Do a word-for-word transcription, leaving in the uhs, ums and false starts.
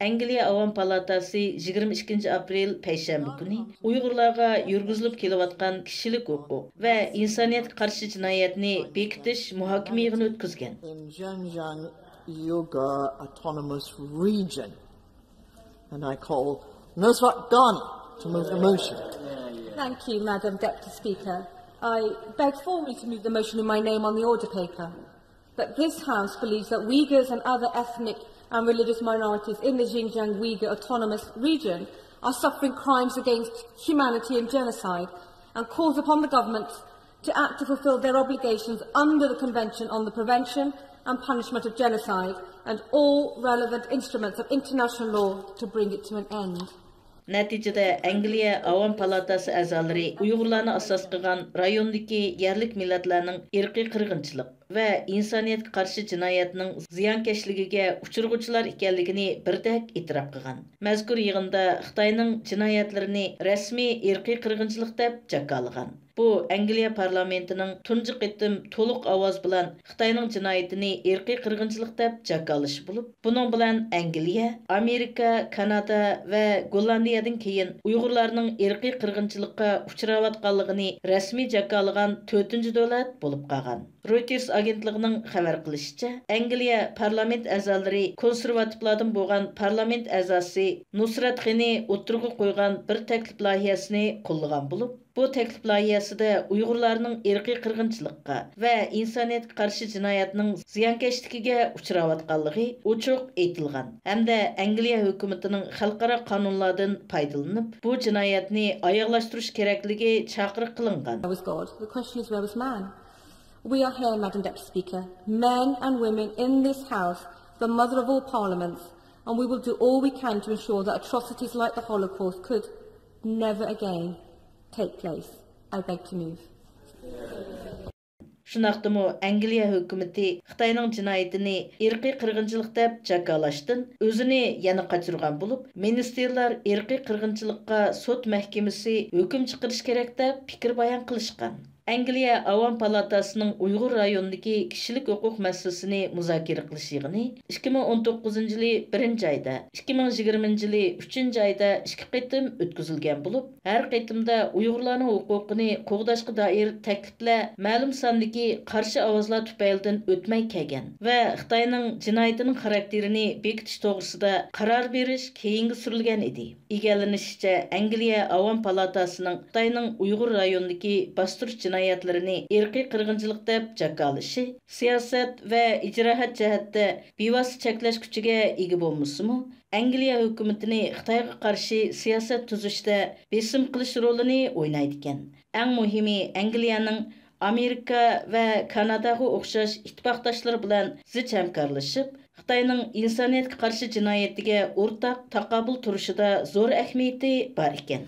ئەنگلىيە ئاۋام پالاتاسى يىگىرمە ئىككىنچى ئاپرېل پەيشەنبە كۈنى ئۇيغۇرلارغا يۈرگۈزۈلۈپ كېلىۋاتقان كىشىلىك ھوقۇق ۋە ئىنسانىيەتكە قارشى جىنايەتنى بېكىتىش مۇھاكىمە يىغىنى ئۆتكۈزگەن. In Xinjiang Uyghur Autonomous Region. And I call Nusrat Ghani to move the motion. Thank you, Madam Deputy Speaker. I beg formally to move the motion in my name on the order paper. That this House believes that Uyghurs and other ethnic and religious minorities in the Xinjiang Uyghur Autonomous Region are suffering crimes against humanity and genocide, and calls upon the government to act to fulfil their obligations under the Convention on the Prevention and Punishment of Genocide and all relevant instruments of international law to bring it to an end. نەتىجىدە، ئەنگلىيە ئاۋام پالاتاسى ئەزالىرى ئۇيغۇرلارنى ئاساس قىلغان رايوندىكى يەرلىك مىللەتلەرنىڭ ئىرقىي قىرغىنچىلىق ۋە ئىنسانىيەتكە قارشى جىنايەتنىڭ زىيانكەشلىكىگە ئۇچرىغۇچىلار ئىكەنلىكىنى بىردەك ئېتىراپ قىلغان. مەزكۇر يىغىندا خىتاينىڭ جىنايەتلىرىنى رەسمىي ئىرقىي قىرغىنچىلىق دەپ جاكارلىغان. بۇ ئەنگلىيە پارلامېنتىنىڭ تۇنجى قېتىم تولۇق ئاۋاز بىلەن خىتاينىڭ جىنايىتىنى ئىرقىي قىرغىنچىلىق دەپ جاكارلىشى بولۇپ، بۇنىڭ بىلەن ئەنگلىيە، ئامېرىكا، كانادا ۋە گوللاندىيەدىن كېيىن ئۇيغۇرلارنىڭ ئىرقىي قىرغىنچىلىققا ئۇچراۋاتقانلىقىنى رەسمىي جاكارلىغان تۆتىنچى دۆلەت بولۇپ قالغان. رويتېرس ئاگېنتلىقىنىڭ خەۋەر قىلىشىچە، ئەنگلىيە پارلامېنت ئەزالىرى كونسېرۋاتىپلاردىن بولغان پارلامېنت ئەزاسى نۇسرەت غېنى ئوتتۇرىغا قويغان بىر تەكلىپ لايىھەسىنى قوللىغان بولۇپ، بۇ تەكلىپ لايىھەسىدە ئۇيغۇرلارنىڭ ئىرقىي قىرغىنچىلىققا ۋە ئىنسانىيەتكە قارشى جىنايەتنىڭ زىيانكەشلىكىگە ئۇچراۋاتقانلىقى ئوچۇق ئېيتىلغان ھەمدە ئەنگلىيە ھۆكۈمىتىنىڭ خەلقئارا قانۇنلاردىن پايدىلىنىپ، بۇ جىنايەتنى ئاياغلاشتۇرۇش كېرەكلىكى چاقىرىق قىلىنغان. Where was God? The question is, where was man? We are here, Madam Deputy Speaker, men and women in this House, the mother of all parliaments, and we will do all we can to ensure that atrocities like the Holocaust could never again take place. I beg to move. شۇنداقتىمۇ ئەنگلىيە ھۆكۈمىتى خىتاينىڭ جىنايىتىنى ئىرقىي قىرغىنچىلىق دەپ جاكارلاشتىن ئۆزىنى يەنە قاچۇرغان بولۇپ، مىنىستىرلار ئىرقىي قىرغىنچىلىققا سوت مەھكىمىسى ھۆكۈم چىقىرىشى كېرەك دەپ پىكىر بايان قىلىشقان. ئەنگلىيە ئاۋام پالاتاسىنىڭ ئۇيغۇر رايونىدىكى كىشىلىك ھوقۇق مەسىلىسىنى مۇزاكىرە قىلىش يىغىنى ئىككى مىڭ ئون توققۇزىنچى يىلى بىرىنچى ئايدا، ئىككى مىڭ يىگىرمىنچى يىلى ئۈچىنچى ئايدا ئىككى قېتىم ئۆتكۈزۈلگەن بولۇپ، ھەر قېتىمدا ئۇيغۇرلارنىڭ ھوقۇقىنى قوغداشقا دائىر تەكلىپلەر مەلۇم ساندىكى قارشى ئاۋازلار تۈپەيلىدىن ئۆتمەي كەلگەن ۋە خىتاينىڭ جىنايىتىنىڭ خاراكتېرىنى بېكىتىش توغرىسىدا قارار بېرىش كەينىگە سۈرۈلگەن ئىدى. ئىگىلىنىشىچە، ئەنگلىيە ئاۋام پالاتاسىنىڭ خىتاينىڭ ئۇيغۇر رايونىدىكى باستۇرۇش جىنايەتلىرىنى ئىرقىي قىرغىنچىلىق دەپ جاكارلىشى سىياسەت ۋە ئىجراھات جەھەتتە بىۋاسىتە چەكلەش كۈچىگە ئىگە بولمىسىمۇ، ئەنگلىيە ھۆكۈمىتىنى خىتايغا قارشى سىياسەت تۈزۈشتە بېسىم قىلىش رولىنى ئوينايدىكەن. ئەڭ مۇھىمى، ئەنگلىيەنىڭ ئامېرىكا ۋە كاناداغا ئوخشاش ئىتتىپاقداشلىرى بىلەن زىچ ھەمكارلىشىپ، خىتاينىڭ ئىنسانىيەتكە قارشى جىنايىتىگە ئورتاق تاقابىل تۇرۇشىدا زور ئەھمىيىتى بار ئىكەن.